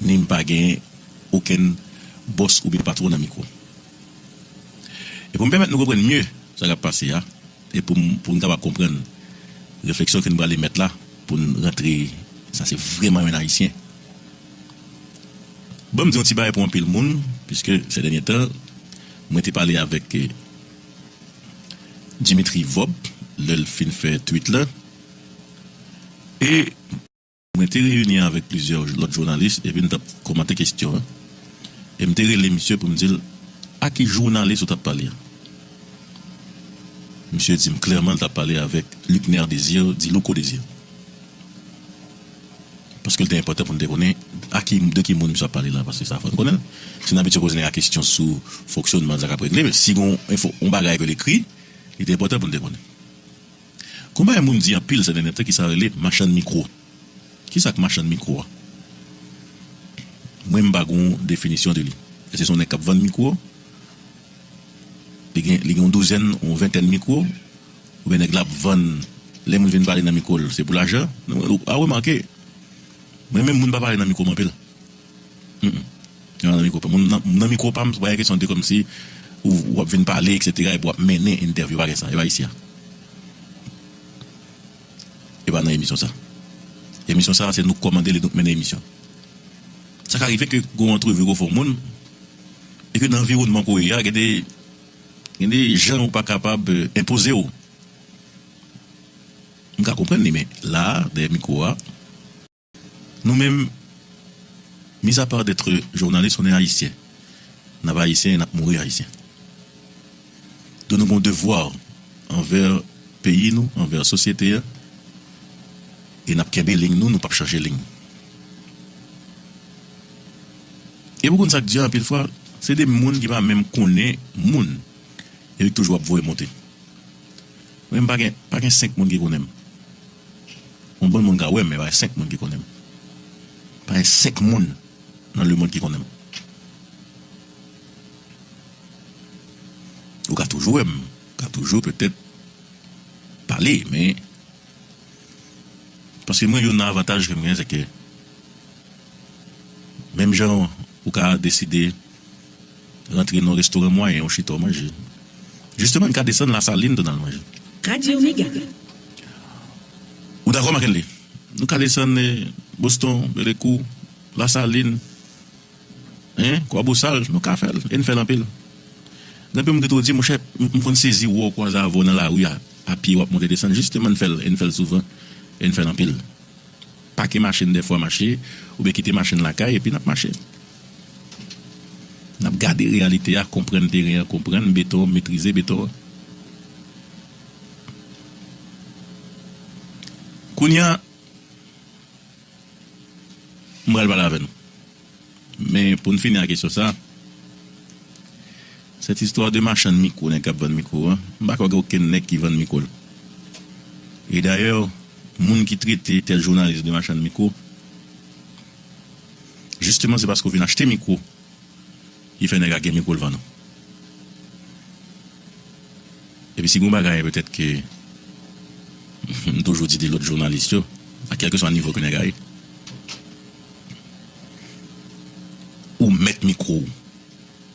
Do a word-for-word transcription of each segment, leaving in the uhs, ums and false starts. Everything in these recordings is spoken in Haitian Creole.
ni m pa gen okenn bòs oubyen patwon nan mikwo. E pou m pèmèt nou konprann mye sa k ap pase a, e pou m, pou n kapab konprann refleksyon ke n prale mèt la, pou n rantre, sa se vrèman yon Ayisyen. Ban m di yon ti bagay pou anpil moun, piske se dènye tan, mwen te pale avèk, eh, Dimitri Vorbe, lè l fin fè tweet la. E mwen te reyini avèk plizyè lòt jounalis, epi n t ap kòmante kesyon an. E m te rele misye pou m di l, a ki jounalis ou t ap pale a? Misye di m klèman l t ap pale avèk Luckner Désir, di Louko Désir. Paske l te enpòtan pou n te konnen a ki, de ki moun misye ap pale la, paske sa fò n konnen l. Si n abitye poze nèg la kesyon sou fonksyonman sa k ap regle, men si gon enfo, yon bagay ke l ekri, li te enpòtan pou n te konnen. Gon bagay moun di anpil sèten tan ki sa rele machann mikwo. Kisa k machann mikwo a? Mwen, m pa gon definisyon de li. Èske se yon nèg k ap vann mikwo? Li gen, li gen yon douzèn, yon ventèn mikwo? Oubyen nèg la ap vann, lè moun vin pale nan mikwo l, se pou lajan? A remake, mwen menm, moun pa pale nan mikwo m anpil. Mm, mm. Nan mikwo pa m, nan, nan mikwo pa m, se pa yon kesyon de kòmsi ou, w ap vin pale, etsetera, epi w ap mennen entèvyou, pa gen sa, e pa isi a. E pa nan emisyon sa. Emisyon sa, se nou k kòmande li, nou k mennen emisyon. Sa ka rive ke gon antrevi ke w fè yon moun, e ke nan anviwònman ke w ye a, gen de, gen de jan ou pa kapab, eh, enpoze w. M ka konprann li, men la, dèyè mikwo a, nou menm, mis à part d'être journaliste, on est haïtien. N ap ayisyen e n ap mouri ayisyen. Donk nou gen yon devwa anvè peyi nou, anvè sosyete a, e n ap kenbe liy nou, nou p ap chanje liy nou. E pou konn sa k di a, anpil fwa, se de moun ki pa menm konnen moun, epi k toujou ap voye monte. Mwen, m pa gen, pa gen senk moun ki konnen m. Yon bann moun ka wè m, men pa gen senk moun ki konnen m. Pa gen senk moun nan lemonn ki konnen m. Ou ka toujou wè m, ou ka toujou petèt pale, men paske mwen, youn nan avantaj ke m gen, se ke menm jan ou ka deside rantre nan yon restoran mwayen, ou chita, ou manje. Jisteman, n ka desann Lasalin tou n al manje. Radio Mega. Ou dakò, Marc Henry? Nou ka desann, eh, Boston, Bèlèkou, Lasalin, en, Kwabosal, nou ka fè l, e n fè l anpil. Gen anpil moun ki toujou di, monchè, m, m konn sezi wè w kwaze avè w nan lari a, a pye w ap monte desann. Jisteman, n fè l, e n fè l souvan, e n fè l anpil. Pake machin dèfwa mache, oubyen kite machin lakay, epi n ap mache. N ap gade reyalite a, konprann teren an, konprann beton an, metrize beton an. Kounye a, m pral pale avè nou. Men pou n fini ak kesyon sa, cette histoire de machann mikwo, nèg k ap vann mikwo an, m pa kwè gen okenn nèg ki vann mikwo l. E dayè, moun ki trete tèl jounalis de machann mikwo, jisteman, se paske w vin achte mikwo ki fè nèg la gen mikwo l vann ou. Epi si gon bagay petèt ke m toujou di de lòt jounalis yo, a kèlkeswa nivo ke nèg la ye, ou mèt mikwo w,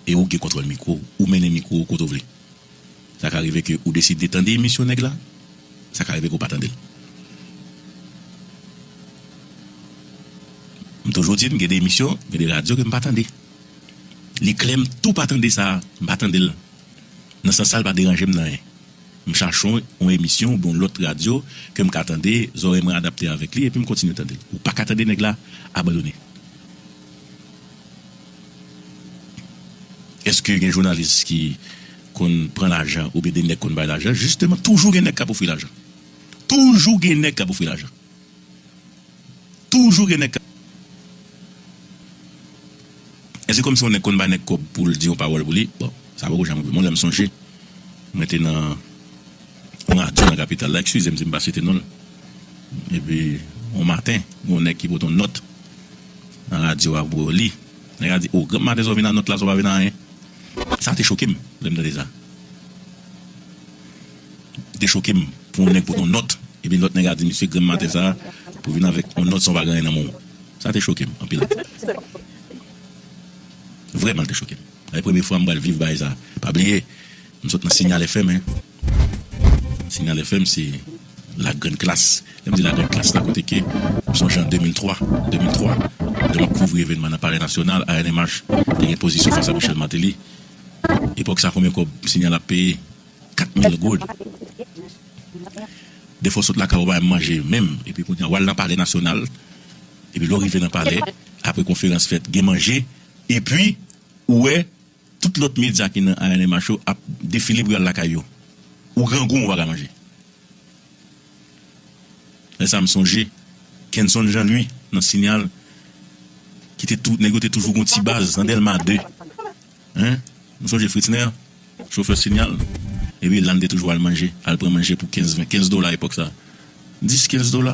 e ou gen kontwòl mikwo w, ou mennen mikwo w kote w vle. Sa ka rive ke ou deside tande emisyon nèg la, sa ka rive ke w pa tande l. M toujou di n, gen de emisyon, gen de radyo ke m pa tande. Li klè m tou pa tande sa, m pa tande l. Nan sans sa, l pa deranje m nan anyen. M chache yon, yon emisyon oubyen yon lòt radyo ke m ka tande, zòrèy mwen adapte avèk li, epi m kontinye tande l. Ou pa ka tande nèg la abandone. Èske gen jounalis ki konn pran lajan oubyen de nèg konn bay lajan? Jisteman, toujou gen nèg k ap ofri lajan. Toujou gen nèg k ap ofri lajan. Toujou gen nèg k ap. Èske kòmsi yon nèg konn bay nèg kòb pou l di yon pawòl pou li? Bon, sa poko janm rive. Mwen, lè m sonje, mwen te nan yon radyo nan kapital la, eskize m si m pa site non l. Epi, yon maten, yon nèg ki pote yon nòt nan radyo a pou li. Nèg la di, "O, granm maten sa w vin a nòt la, sa w pa vin a anyen." Sa te choke m, lè m tande sa. Te choke m pou yon nèg pote yon nòt, epi lòt nèg la di, "Mesye, granm maten sa, pou vin avèk yon nòt san w pa gen anyen nan men w." Sa te choke m anpil. Vrèman, l te choke m. Se premye fwa m pral viv bagay sa. Pa bliye, m sot nan Signal F M, en. Signal F M, se la grande classe. Lè m di la grande classe, la kote ke, m sonje an de mil twa, de mil twa, lè m ap kouvri evènman nan Palè Nasyonal, A N M H te gen pozisyon fas a Michel Martelly. Epòk sa, konbyen kòb Signal ap peye? Kat mil goud. Defwa w sot lakay ou, pa menm manje menm. Epi kounye a, w al nan Palè Nasyonal. Epi lè w rive nan palè, apre konferans fèt, gen manje. Epi, ou wè, tout lòt medya ki nan A N M H yo ap defile pou y al lakay yo. Ou grangou, ou pa ka manje. Lè sa, m sonje Kenson Jean Louis nan Signal, ki te tou, nèg yo te toujou gon ti baz nan Dèlma de. Hein? Nou sonje Fritzner, chofè Signal? Epi Lann te toujou al manje, al pran manje pou kenz, ven, kenz dola epòk sa. Dis, kenz dola.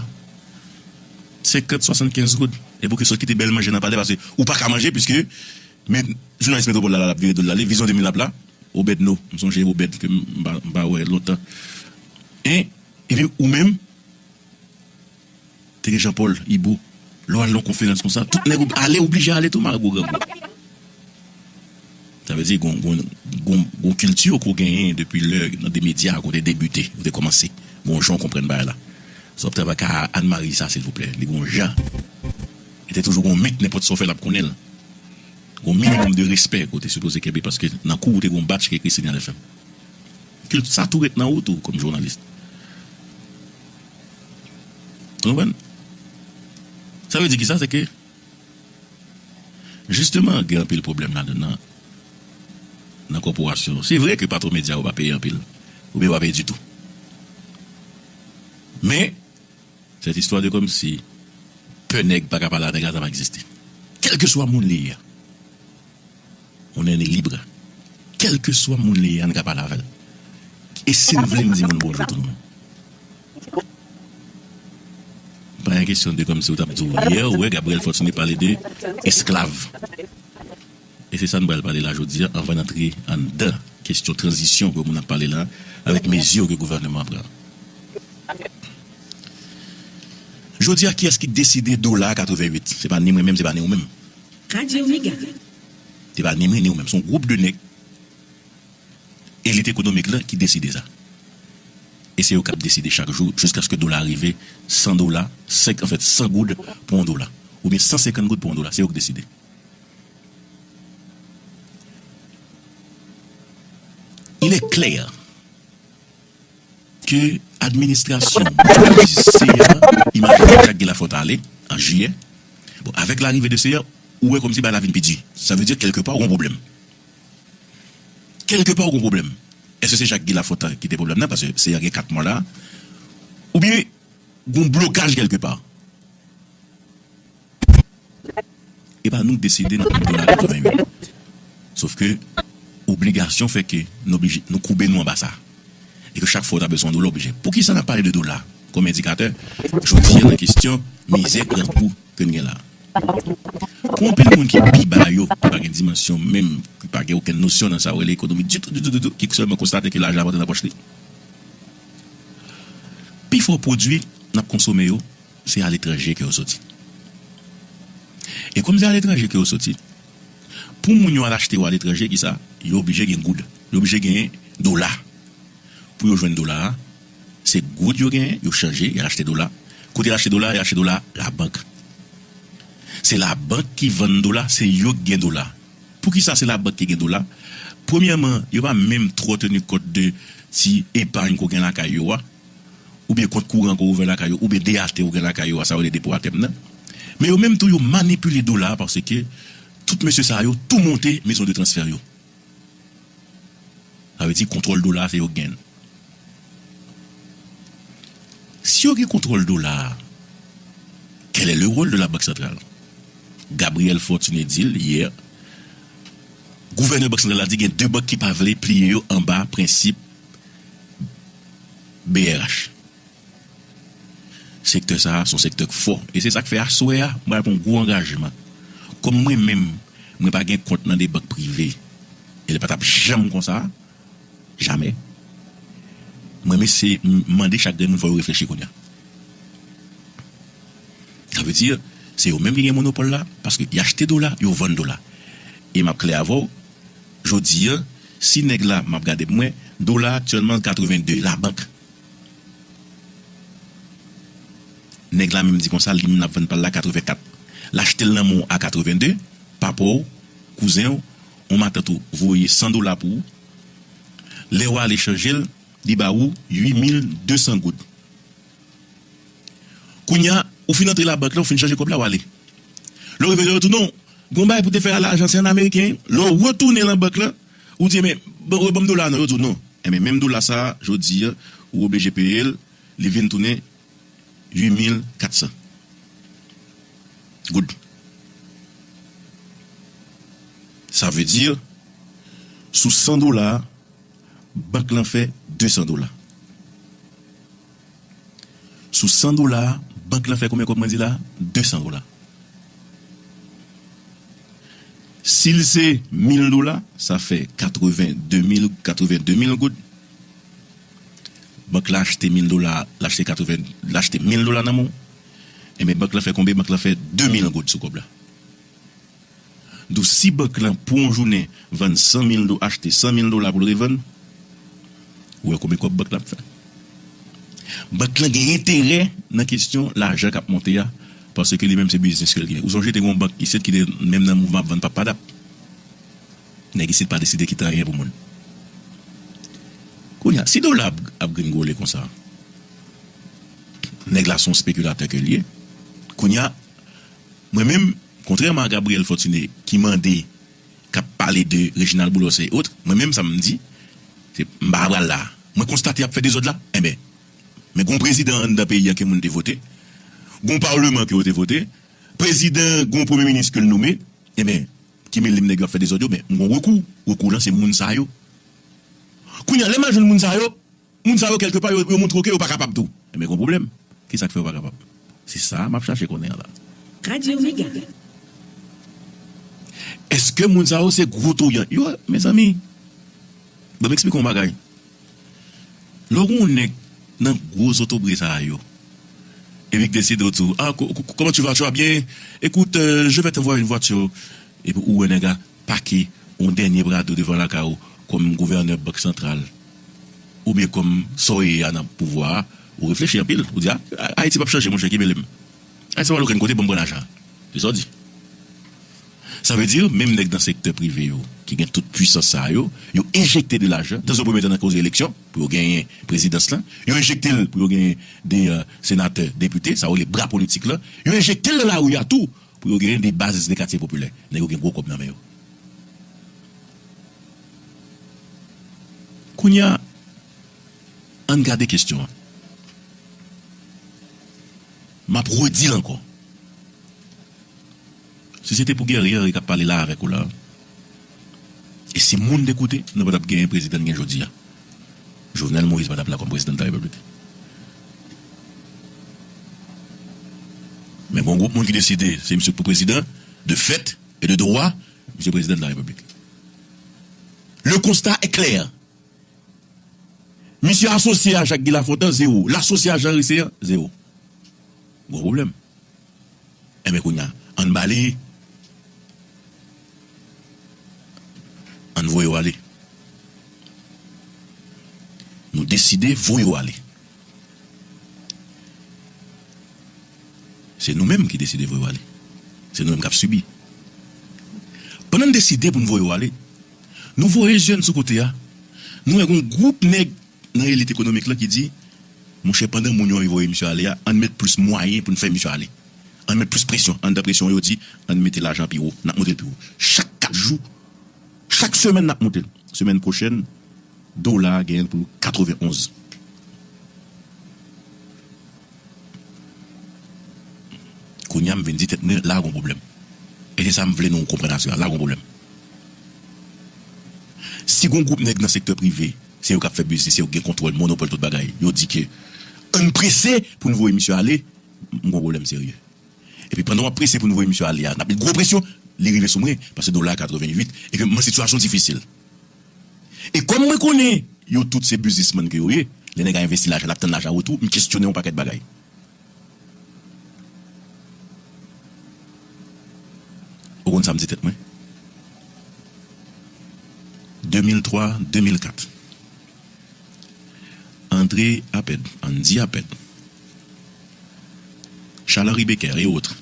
Senkant, swasannkenz goud. E pou ke sòt kite bèl manje nan palè, paske ou pa ka manje, piske men, jounalis Metwopòl la, la, l ap vire do l la, li, Vizyon de mil ap la, Obed No, m sonje Obed ke m, m pa, m pa wè lontan. En, epi ou menm, te gen Jean Paul Ibou. Lè w al nan konferans konsa, tout nèg ou ale, oblije ale tou, malgre w grangou. Sa vle di, gon, gon, gon, gon kilti ke w genyen depi lè nan de medya ke w te debite, ou te kòmanse. Gon jan w konprann bagay la. Sa w ap travay ka Anne Marie sa, silvouplè. Li gon jan. Li te toujou gon mit, nenpòt sa w fè, l ap konnen l. Gon minimòm de respè ke w te sipoze kenbe, paske nan kou w te gon batch ki ekri Signal F M. Kilti sa tou ret nan ou tou, kòm jounalis. Ou konprann? Sa vle di ki sa? Se ke, jisteman, gen anpil pwoblèm ladan nan, nan kòporasyon. Se vre ke patwon medya yo pa peye anpil, oubyen yo pa peye ditou. Men, cette histoire de kòmsi pè nèg pa ka pale a nèg la, sa pa egziste. Kèlkeswa moun li ye a, on est libre. Kèlkeswa moun li ye a, n ka pale avè l. E si n vle, n di moun bonjou tou, nou menm. Pa gen kesyon de kòmsi ou t ap di w yè, ou wè Gabriel Fortuné pale de esklav. E se sa n pral pale la jodi a, anvan n antre anndan kesyon tranzisyon ke moun ap pale la, avèk mezi ke gouvènman an pran. Jodi a, kiyès ki deside dola a katreventuit? Se pa ni mwen menm, se pa ni ou menm. Radyo Mega. Se pa ni mwen ni ou menm. Se yon gwoup de nèg, elit ekonomik la, ki deside sa. E se yo k ap deside chak jou, jiskaske dola a rive san dola, senk, anfèt, san goud pou yon dola. Oubyen san senkant goud pou yon dola. Se yo k deside. Il est clair ke administrasyon Moïse Seya, imajine Jack Guy Lafontant ale an jiyè. Bon, avèk larive de Seya, ou wè kòmsi bagay la vin pi di. Sa vle di, kèlkepa, ou gon pwoblèm. Kèlkepa, ou gon pwoblèm. Èske se Jack Guy Lafontant ki te pwoblèm nan? Paske Seya gen kat mwa la. Oubyen, gon blokaj kèlkepa. E pa nou k deside n ap met dola a katreventuit. Sòf ke obligasyon fè ke n oblije, nou koube nou anba sa. E ke chak fwa w ta bezwen yon dola, w oblije. Poukisa n ap pale de dola kòm endikatè? Jodi a, nan kesyon mizè, grangou ke n gen la. Pou anpil moun ki pi ba yo, ki pa gen dimansyon menm, ki pa gen okenn nosyon nan sa yo rele ekonomi ditou, ditou, ditou, ki sèlman konstate ke lajan ap rantre nan pòch li. Pifò pwodui n ap konsome yo, se aletranje ke yo soti. E kòm se aletranje ke yo soti, pou moun yo al achte yo aletranje, kisa? Yo oblije gen goud. Yo oblije gen dola. Pou yo jwenn dola a, se goud yo genyen, yo chanje, y al achte dola. Kote y al achte dola a? Y al achte dola a labank. Se labank ki vann dola, se yo k gen dola. Poukisa se labank ki gen dola? Premyèman, yo pa menm twò teni kont de ti epay ke w gen lakay yo a, oubyen kont kouran ke w ouvè lakay yo, oubyen D A T ou gen lakay yo a, sa yo rele depo a tèm nan. Men yo menm tou, yo manipile dola a, paske tout mesye sa yo tou monte mezon de transfè yo. Sa vle di kontwòl dola a, se yo k genyen l. Si yo gen kontwòl dola a, quel est le rôle de la Banque Centrale? Gabriel Fortuné di l yè, gouvènè Bank Santral la di gen de bank ki pa vle pliye yo anba prensip B R H. Sektè sa a, se yon sektè k fò. E se sa k fè aswè a, m pral pran yon gwo angajman. Kòm mwen menm, mwen pa gen kont nan de bank prive, e li pa t ap janm konsa, jamè. Mwen, mesye, m mande chak grenn moun, fò yo reflechi kounye a. Sa vle di, Se yo menm ki gen monopòl la, paske y achte dola, yo vann dola. E m ap klè avè w, jodi a, si nèg la, m ap gade pou mwen, dola aktyèlman katreven de, labank. Nèg la menm di konsa, li menm l ap vann pa l la katreven kat. L achte l nan men w a katreven de, papa w, kouzen w, yon matant ou voye san dola pou ou. Lè w ale chanje l, li ba ou uit mil de san goud. Kounye a, ou fin antre labank la, ou fin chanje kòb la, w ale. Lè w rive, yo di w non, gen yon bagay pou te fè a lajan, se an ameriken. Lè w retounen nan bank la, ou di, men, ban, ban m dola non, yo di w non. Enben, menm dola sa a, jodi a, ou oblije peye l, li vin tounen uit mil kat san goud. Sa vle di, sou san dola, bank lan fè de san dola. Sou san dola, bank lan fè konbyen kòb mwen di la? De san dola. Si l se mil dola, sa fè katreven de mil, katreven de mil goud. Bank la achte mil dola, l achte katreven, l achte mil dola nan men w. Enben, bank lan fè konbyen? Bank lan fè de mil goud sou kòb la. Donk, si bank lan, pou yon jounen, vann san mil do, achte san mil dola pou l revann, ou wè konbyen kòb bank lan ap fè? Bank lan gen enterè nan kesyon lajan k ap monte a, paske li menm se biznis ke l gen. Ou sonje te gen yon bank isit ki te menm nan mouvman ap vann pap padap. Nèg isit pa deside kite anyen pou moun. Kounye a, si dola ap, ap gringole konsa, nèg la se yon spekilatè ke l ye. Kounye a, mwen menm, kontrèman a Gabriel Fortuné ki mande, k ap pale de Reginald Boulos et autres, mwen menm sa m di, se, m pa pral la. Mwen konstate y ap fè dezòd la, enben, men gon prezidan anndan peyi a ke moun te vote, gon palman ke yo te vote, prezidan, gon premye minis ke l nome, enben, ki mele m nèg yo ap fè dezòd yo, men m gon rekou. Rekou lan se moun sa yo. Kounye a, lè m al jwenn moun sa yo, moun sa yo, kèlke pa, yo, yo montre w ke yo pa kapab tou. Enben, gon pwoblèm. Kisa k fè yo pa kapab? Se sa m ap chache konnen an la. Radio Mega. Èske moun sa yo se gwo touyan? Yo, mezanmi, ban m eksplike yon bagay. Lè w gen yon nèg nan gwo zotobre sa yo, epi k deside w di w, ah, co-, co-, comment tu vas? Tu vas bien? Écoute, euh, je vais t'avoir une voiture. Epi ou wè nèg la pake yon dènye Prado devan lakay ou kòm gouvènè bank santral, oubyen kòm sa w ye a nan pouvwa a, ou reflechi anpil, ou di, ah, Ayiti p ap chanje, monchè, kenbe li m. Ayiti p al okenn kote, ban m pran lajan an. Se sa w di. Sa vle di, menm nèg nan sektè prive yo, ki gen tout pwisans sa yo, yo enjekte de lajan, dans un premier temps nan koze eleksyon, pou yo genyen prezidans lan, yo enjekte l pou yo genyen de, euh, senatè, depite, sa yo rele bra politik lan, yo enjekte l nan lari a tou, pou yo genyen de baz de katye popilè. Nèg yo gen gwo kòb nan men yo. Kounye a, ann gade kesyon an. M ap redi l ankò. Si se te pou Guerrier ki ap pale la avèk ou la, e si moun te koute, nou pa t ap genyen prezidan n gen jodi a. Jovenel Moïse pa t ap la kòm prezidan de la repiblik. Men gon gwoup moun ki deside se misye k pou prezidan, de fait et de droit, misye prezidan de la repiblik. Le constat est clair. Misye asosye a Jacques Guy Lafontant, zewo. L asosye a Jean Ricéan, zewo. Gwo pwoblèm. Enben, kounye a, ann bale. Ann voye yo ale. Nou deside voye yo ale. Se nou menm ki deside voye yo ale. Se nou menm k ap sibi. Pandan n deside pou n voye yo ale, nou voye je n sou kote a, nou wè gon gwoup nèg nan elit ekonomik lan ki di, monchè, pandan moun yo anvi voye misye ale a, ann met plis mwayen pou n fè misye ale. Ann met plis presyon. Anndan presyon, yo di, ann mete lajan pi wo, n ap monte l pi wo. Chak kat jou, chak semèn, n ap monte l. Semèn pwochèn, dola a genyen l pou katrevenn onz. Kounye a, m vin di tèt mwen, la gon pwoblèm. E se sa m vle nou konprann aswè a, la gon pwoblèm. Si gon gwoup nèg nan sektè prive, se yo k ap fè biznis, se yo k gen kontwòl, monopòl tout bagay, yo di ke ann prese pou n voye misye ale, m gon pwoblèm serye. Epi pandan w ap prese pou n voye misye ale a, n ap met gwo presyon, li rive sou mwen, paske dola a katrevenn uit, e ke m an sitiyasyon difisil. E kòm mwen konnen yo tout se biznismann ke yo ye, lè nèg a envesti lajan, l ap tann lajan an retou, m kesyone yon pakèt bagay. Ou konn sa m di tèt mwen? De mil twa, de mil kat. André Apèd, Andy Apèd, Charles Henri Becker et autres,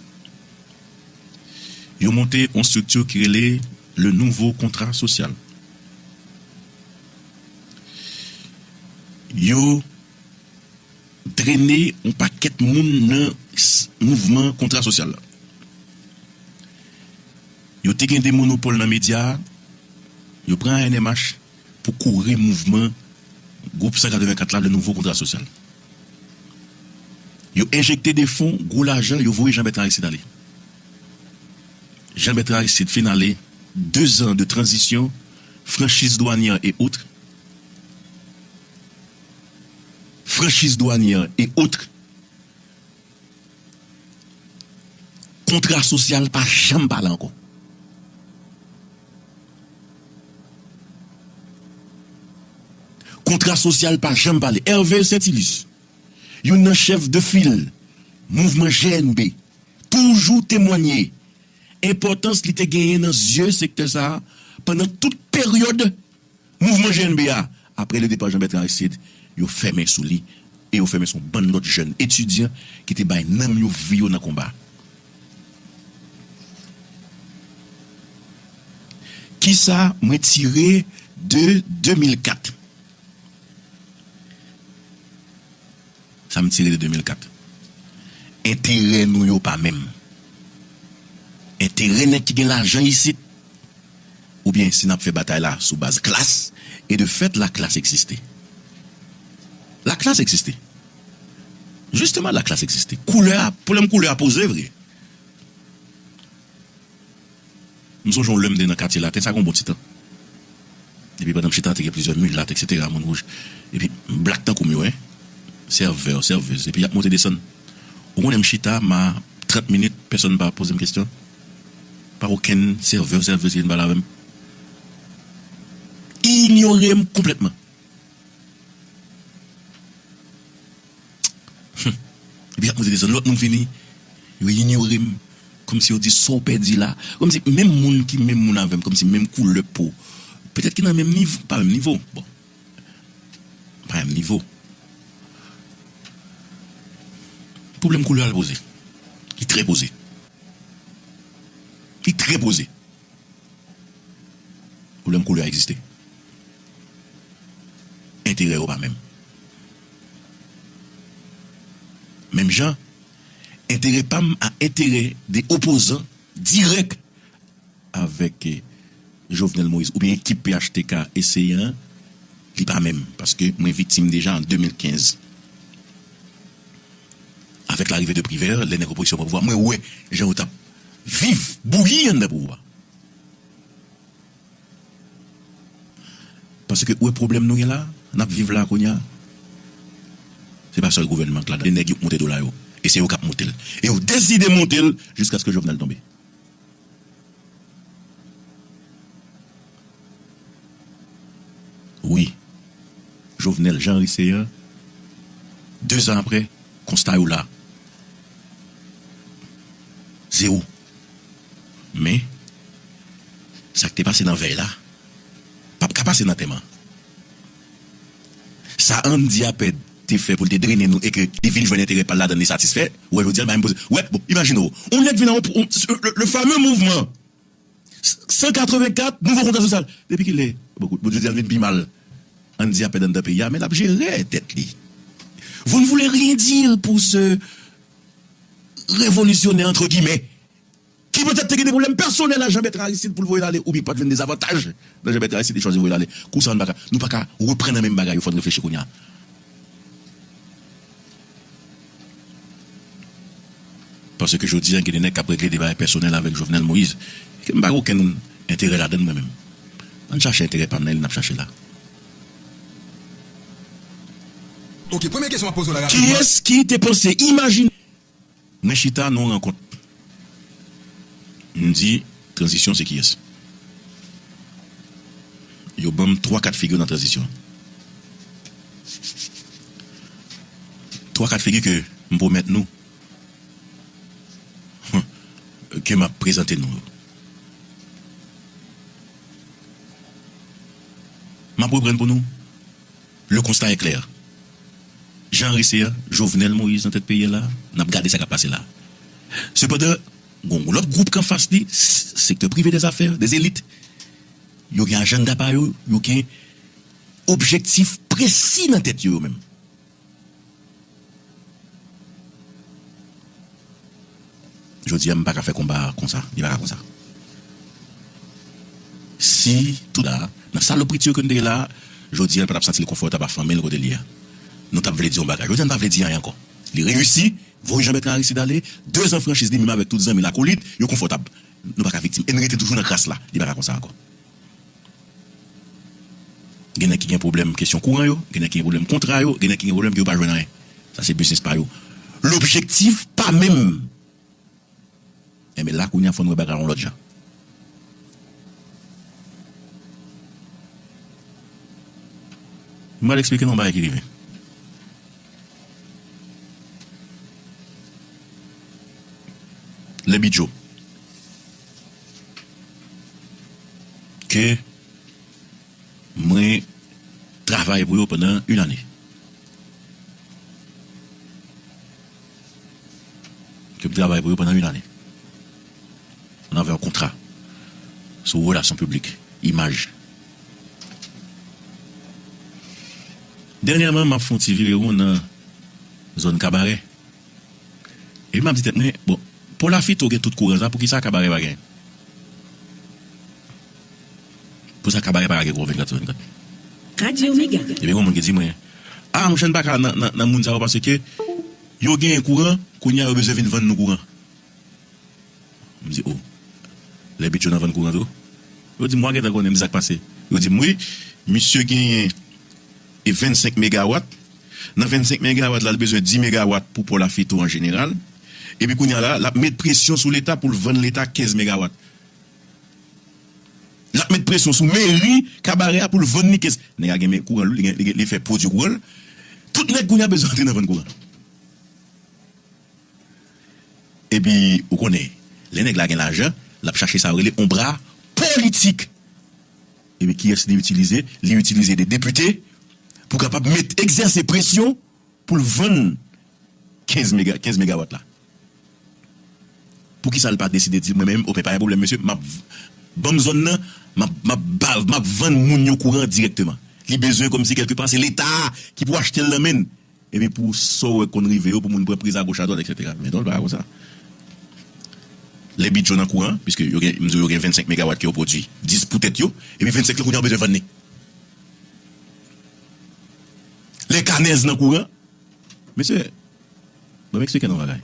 yo monte yon estrikti ki rele le Nouveau Contrat Social. Yo drene yon pakèt moun nan s- mouvman kontra sosyal la. Yo te gen de monopòl nan medya a, yo pran A N M H pou kouri mouvman gwoup san katrevenkat la, le Nouveau Contrat Social. Yo enjekte de fon, gwo lajan, yo voye Jean Bertrand Aristide ale. Jean Bertrand Aristide fin ale, de zan de tranzisyon, franchiz dwanyè e otre, franchiz dwanyè e otre, kontra sosyal pa janm pale ankò. Kontra sosyal pa janm pale. Hervé Saintilus, youn nan chèf de fil mouvman G N B, toujou temwanye enpòtans li te genyen nan zye sektè sa a pandan tout peryòd mouvman G N B a. Apre le départ Jean Bertrand Aristide, yo fèmen sou li e yo fèmen sou yon bann lòt jèn etidyan ki te bay nanm yo, vi yo nan konba. Kisa mwen tire de de mil kat? Sa m tire de de mil kat. Enterè nou yo pa menm. Enterè nèg ki gen lajan isit, oubyen si n ap fè batay la sou baz klas, e de fèt, laklas egziste. Laklas egziste. Jisteman, laklas egziste. Koulè a, pwoblèm koulè a poze vre. M sonje yon lè m te nan katye Laten, sa gen yon bon ti tan. Epi pandan m chita, te gen plizyè milat, etsetera, moun wouj. Epi, blak tankou m yo, en. Sèvè, sèvez. Epi y ap monte desann. Ou konnen m chita, m a trant minit, pèsonn pa poze m kesyon. Pa okenn sèvè, sèvez ki vin pale avè m. Inyore m konplètman. Epi y ap monte desann, lòt moun vini, yo inyore m. Kòmsi yo di, "Sa w pèdi la?" Kòmsi menm moun ki menm moun avè m, kòmsi menm koulè po. Petèt ki nan menm nivo, pa menm nivo. Bon. Pa menm nivo. Pwoblèm koulè a l poze. Li trè poze. Li trè poze. Pwoblèm koulè a egziste. Enterè yo pa menm. Menm jan, enterè pa m a enterè de opozan dirèk avèk, eh, Jovenel Moïse oubyen ekip P H T K eseye an, li pa menm. Paske mwen viktim deja an de mil kenz. Avèk larive de Privert, lè nèg opozisyon pran pouvwa, mwen wè jan yo t ap viv, bouyi anndan pouvwa. Paske ou wè pwoblèm nou gen la, n ap viv la kounye a. Se pa sèl gouvènman k ladan. Se nèg yo k monte dola yo. E se yo k ap monte l. E yo deside monte l jiskaske Jovenel tonbe. Wi. Jovenel, jan ri se an, de zan apre, konsta yo la. Zewo. Men, sa k te pase nan vèy la, p ap ka pase nan antèman. Sa Andy Apèd te fè pou l te drennen nou e ke li vin jwenn enterè pa l ladan l, li satisfè, ou wè jodi a l pa menm poze. Wè, bon, imajine w, yon nèg vin nan yon, yon, le, le fameux mouvman san katrevenkat, nouvo kontra sosyal. Depi kilè? Bon, bon, jodi a l vin pi mal. Andy Apèd anndan peyi a, men l ap jere tèt li. Vous ne voulez rien dire pour ce révolutionnaire, entre guillemets, ki petèt te gen de pwoblèm pèsonèl a Jean Bertrand Aristide pou l voye l ale, oubyen ki pa t jwenn dezavantaj nan Jean Bertrand Aristide, li chwazi voye l ale. Kou sa a, nou pa ka, nou pa ka reprann nan menm bagay yo, fò n reflechi kounye a. Paske jodi a, gen de nèg k ap regle de bagay pèsonèl avèk Jovenel Moïse, ke m pa gen okenn enterè ladan l mwen menm. Ann chache enterè pa m nan, e li n ap chache la. Ok, premye kesyon m ap poze w la rapidman. Kiyès ki te panse, imajine, mwen chita nan yon rankont. M di, tranzisyon se kiyès? Yo ban m twa ka d figi nan tranzisyon. Twa ka d figi ke m pwomèt nou, ke m ap prezante nou yo. M ap reprann pou nou. Le constat est clair. Jean Henry Céant, Jovenel Moïse nan tèt peyi a la, n ap gade sa k ap pase la. Sepandan, gen yon lòt gwoup ki anfas li, s- sektè prive dèzafè, dèzelit. Yo gen ajanda pa yo, yo gen objektif presi nan tèt yo, yo menm. Jodi a, m pa ka fè konba konsa. Li pa ka konsa. Si tout la, nan salopriti yo ke n te ye la, jodi a, l pa t ap santi l konfòtab ap fanmen l kote l ye a. Nou t ap vle di yon bagay. Jodi a, n pa vle di anyen ankò. Li reyisi, voye Jean Bertrand Aristide ale, dezan franchiz li menm avèk tout zanmi l akolit, yo konfòtab. Nou pa ka viktim. E n rete toujou nan kras la. Li pa ka konsa ankò. Gen nèg ki gen pwoblèm kesyon kouran yo, gen nèg ki gen pwoblèm kontra yo, gen nèg ki gen pwoblèm ke yo pa jwenn anyen. Sa se biznis pa yo. Lobjektif pa menm. Enben la kounye a fò n wè bagay la yon lòt jan. M pral eksplike nou yon bagay ki rive. Lè Bidjo. Ke mwen travay pou yo pandan yon ane. Ke m travay pou yo pandan yon ane. Mwen avè yon kontra sou relasyon piblik, imaj. Dènyèman, m ap fè yon ti vire won nan zòn Kabarè. Epi m ap di tèt mwen, bon, Paul Afito gen tout kouran sa, poukisa Kabarè pa gen? Poukisa Kabarè pa ka gen kouran vennkat sou vennkat? Radyo Mega. Epi gen moun ki di mwen, a, monchè, n pa ka nan, nan, nan moun sa yo paske yo genyen kouran, kounye a yo bezwen vin vann nou kouran. M di, o, lè Bidjo nan vann kouran tou? Yo di m, wa gentan konnen m di sa k pase. Yo di m, wi, misye genyen e vennsenk megawat. Nan vennsenk megawat la, l bezwen dis megawat pou Paul Afito an jeneral. Epi kounye a la, l ap met presyon sou Leta pou l vann Leta kenz megawat. L ap met presyon sou meri Kabarè a pou l vann li kenz. Nèg la gen men kouran l, li, gen- li, gen- li fè pwodui kouran l. Tout nèg kounye a bezwen antre nan vann kouran. Epi, ou konnen, lè nèg la gen lajan, l ap chache sa yo rele on bra politik. Epi kiyès li itilize? Li itilize de depite pou kapab met, egzèse presyon pou l vann kenz mega, kenz megawat la. Poukisa l pa deside di mwen menm, oke, pa gen pwoblèm, mesye, m ap, ban m zòn nan, m ap, m ap, ba- m ap vann moun yo kouran dirèkteman. Li bezwen kòmsi kèlkepa se Leta ki pou achte l nan men l. Epi pou sa w wè k konn rive yo, pou moun pran priz agoch adwat, etsetera. Men non, l pa ka konsa. Lè Bidjo nan kouran, piske yo gen, m di w, yo gen vennsenk megawat ke yo pwodui, dis pou tèt yo, epi vennsenk lan kounye a yo bezwen vann li. Lè Kanèz nan kouran, mesye, ban m eksplike nou yon bagay.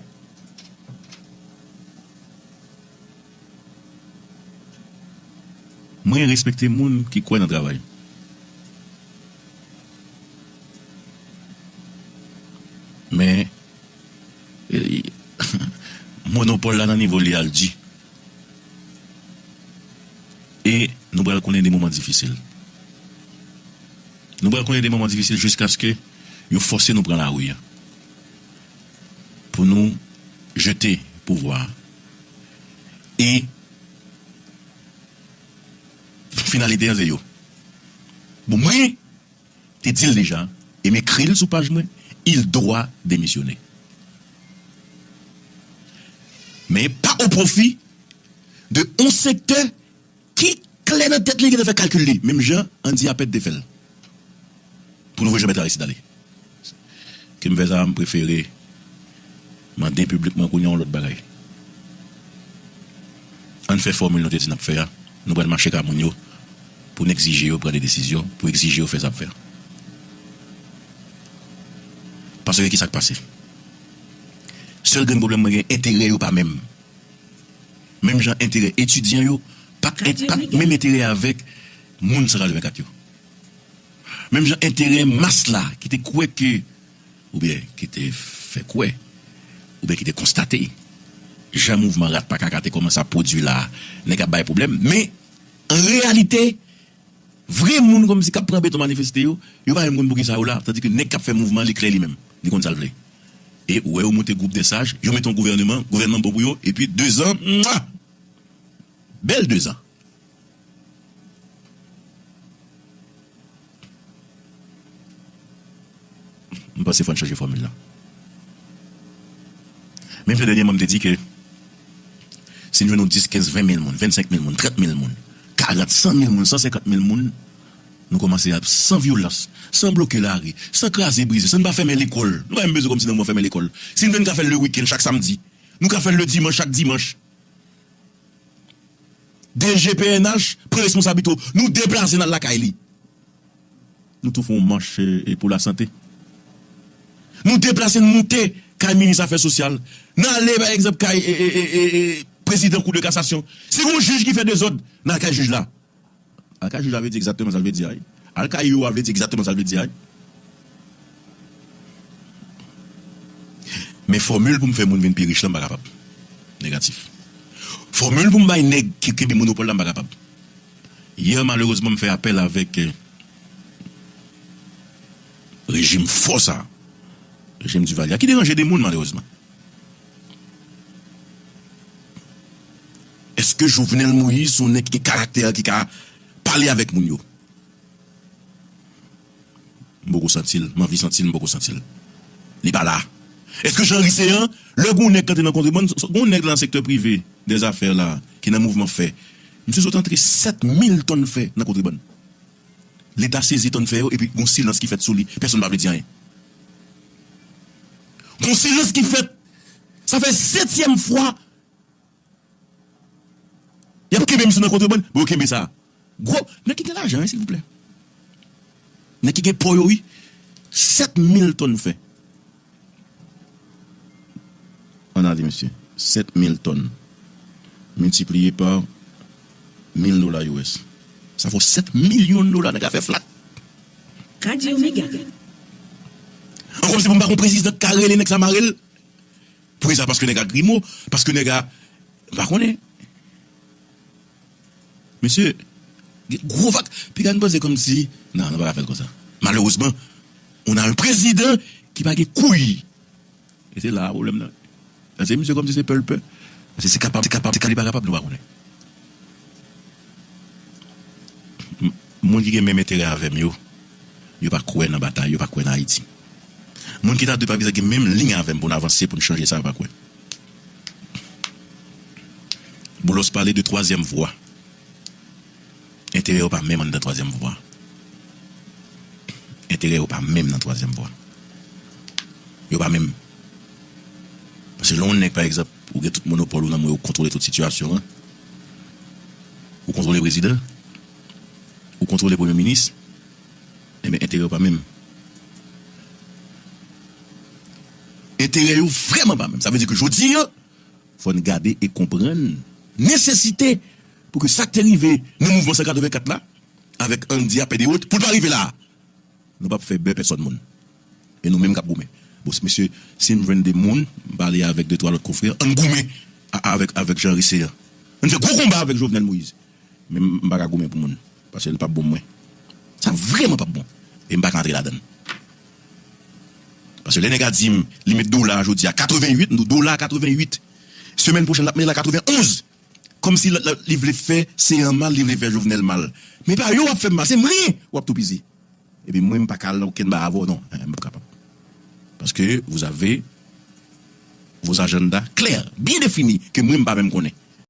Mwen respekte moun ki kwè nan travay. Men, e, monopòl la nan nivo li a l di. E nou pral konnen de moman difisil. Nou pral konnen de moman difisil jiskaske yo fòse nou pran lari a. Pou nou jete pouvwa a. E finalite an se yo. Bon, mwen te di l deja, e m ekri l sou paj mwen, il doit démissionner. Men pa o pwofi de on sektè ki klè nan tèt li, ki te fè kalkil li, menm jan Andy Apèd te fè l. Pou nou voye Jean Bertrand Aristide ale. Ke m fè sa, m prefere mande piblik mwen kounye a yon lòt bagay. Ann fè fòmil nou te di n ap fè a. Nou pral mache ka moun yo pou n egzije yo pran de desizyon, pou egzije yo fè sa ap fè a. Paske ki sa k pase? Sèl grenn pwoblèm mwen gen, enterè yo pa menm. Menm jan enterè etidyan yo pa t, pa t menm enterè avèk moun Santral vennkat yo. Menm jan enterè mas la ki te kwè ke, oubyen ki te fè kwè, oubyen ki te konstate, jan mouvman Rat pa Kaka te kòmanse ap pwodui la, nèg ap bay pwoblèm. Men, an reyalite, vre moun kòmsi k ap pran beton manifeste yo, yo pa menm konn poukisa yo la, tandike nèg k ap fè mouvman, li klè li menm. Li konn sa l vle. E ou wè yo monte gwoup dè saj, yo mete yon gouvèneman, gouvènman bon pou yo, epi dezan, mwa! Bèl dezan. Panse fò n chanje fòmil la. Menm jan dènyèman m te di ke si n jwenn yon dis, kenz, ven mil moun, vennsenk mil moun, trant mil moun, karant, san mil moun, san senkant mil moun, nou kòmanse ap san vyolans, san bloke lari, san kraze brize, san n pa fèmen lekòl. Nou pa menm bezwen kòmsi nan moman fèmen lekòl. Si n vle n ka fè l le wikenn chak samdi, nou ka fè l le dimanch chak dimanch. DG PNH pran responsabilite w. Nou deplase n al lakay li. Nou tou fè yon mach e, e pou lasante. Nou deplase n moute kay minis afè sosyal. N ale pa egzanp kay e, e, e, e, e, prezidan kou de kasasyon. Si gon jij ki fè dezòd, n al kay jij la. Al kay jij la vle di egzakteman sa l vle di a wi. Al kay yo a vle di egzakteman sa l vle di a wi. Men fòmil pou m fè moun vin pi rich lan m pa kapab. Negatif. Fòmil pou m bay nèg ki kenbe monopòl la m pa kapab. Yè malerezman m fè apèl avèk eh, rejim fò sa. Rejim Duvalier a ki deranje de moun malerezman. Èske Jovenel Moïse se yon nèg ki gen karaktè ki ka pale avèk moun yo? M poko santi l, m anvi santi l, m poko santi l. Li pa la. Èske Jean Ricean, lè gon nèg k antre nan kontrebann, gon nèg nan sektè prive dèzafè la ki nan mouvman fè, misye sot antre sèt mil tòn fè nan kontrebann. Leta sezi tòn fè yo epi gon silans ki fèt sou li, pèsonn pa vle di anyen. Gon silans ki fèt. Sa fè setyèm fwa y ap kenbe misye nan kontrebann. Bon, yo kenbe sa. Gwo nèg ki gen lajan wi silvouplè. Nèg ki gen pò yo wi. Sèt mil tòn fè. Ann ale mesye. Sèt mil tòn miltipliye pa mil dola US. Sa fè sèt milyon dola nèg la fè flat. Radyo Mega. Ankò se pou m pa gon prezidan k ka rele nèg sa mare l. Poukisa? Paske nèg a grimo, paske nèg a, m pa konnen. Mesye, gen gwo vag, piga n panse kòmsi, non, nou pa ka fè l konsa. Malerezman, on a un prezidan ki pa gen kouy. E se la a pwoblèm nan. Paske misye kòmsi se pè l pè. Paske se kapab, se kapab, se kapab, li pa kapab, nou pa konnen. Moun ki gen menm enterè avè m yo, yo pa kwè nan batay, yo pa kwè nan Ayiti. Moun ki ta dwe pa bizwen gen menm liy avè m pou n avanse, pou n chanje sa, yo pa kwè. Boulos pale de twazyèm vwa. Enterè yo pa menm anndan twazyèm vwa. Enterè yo pa menm nan twazyèm vwa. Yo pa menm. Paske lè yon nèg, pa egzanp, ou gen tout monopòl ou nan men w, ou kontwole tout sitiyasyon an, ou kontwole prezidan, ou kontwole premye minis, enben, enterè yo pa menm. Enterè yo vrèman pa menm. Sa vle di ke jodi a, fò n gade e konprann nesesite pou ke sa k te rive nan mouvman san katrevenkat la, avèk Andy Apèdewot, pou l pa rive la a. Nou p ap fè bè pèsòn moun. E nou menm k ap goumen. Bon, mesye, si m jwenn de moun, m pale avèk de twa lòt konfrè, ann goumen a- avèk, avèk Jean Ricean. Ann fè gwo konba avèk Jovenel Moïse. Men m pa ka goumen pou moun. Paske l p ap bon mwen. Sa vrèman p ap bon. E m pa ka antre ladan l. Paske lè nèg la di m, li met dola a jodi a katrevenn uit, m di w dola a katrevenn uit. Semèn pwochèn, l ap met l a katrevenn onz. Kòmsi l, l, li vle fè Céant mal, li vle fè Jovenel mal. Men pa yo w ap fè m mal, se mwen w ap toupizi. Epi mwen, m pa ka al nan okenn ba avè w, non. Eh, m p ap kapab. Paske vous avez vos agendas clairs, bien définis, ke mwen, m pa menm konnen.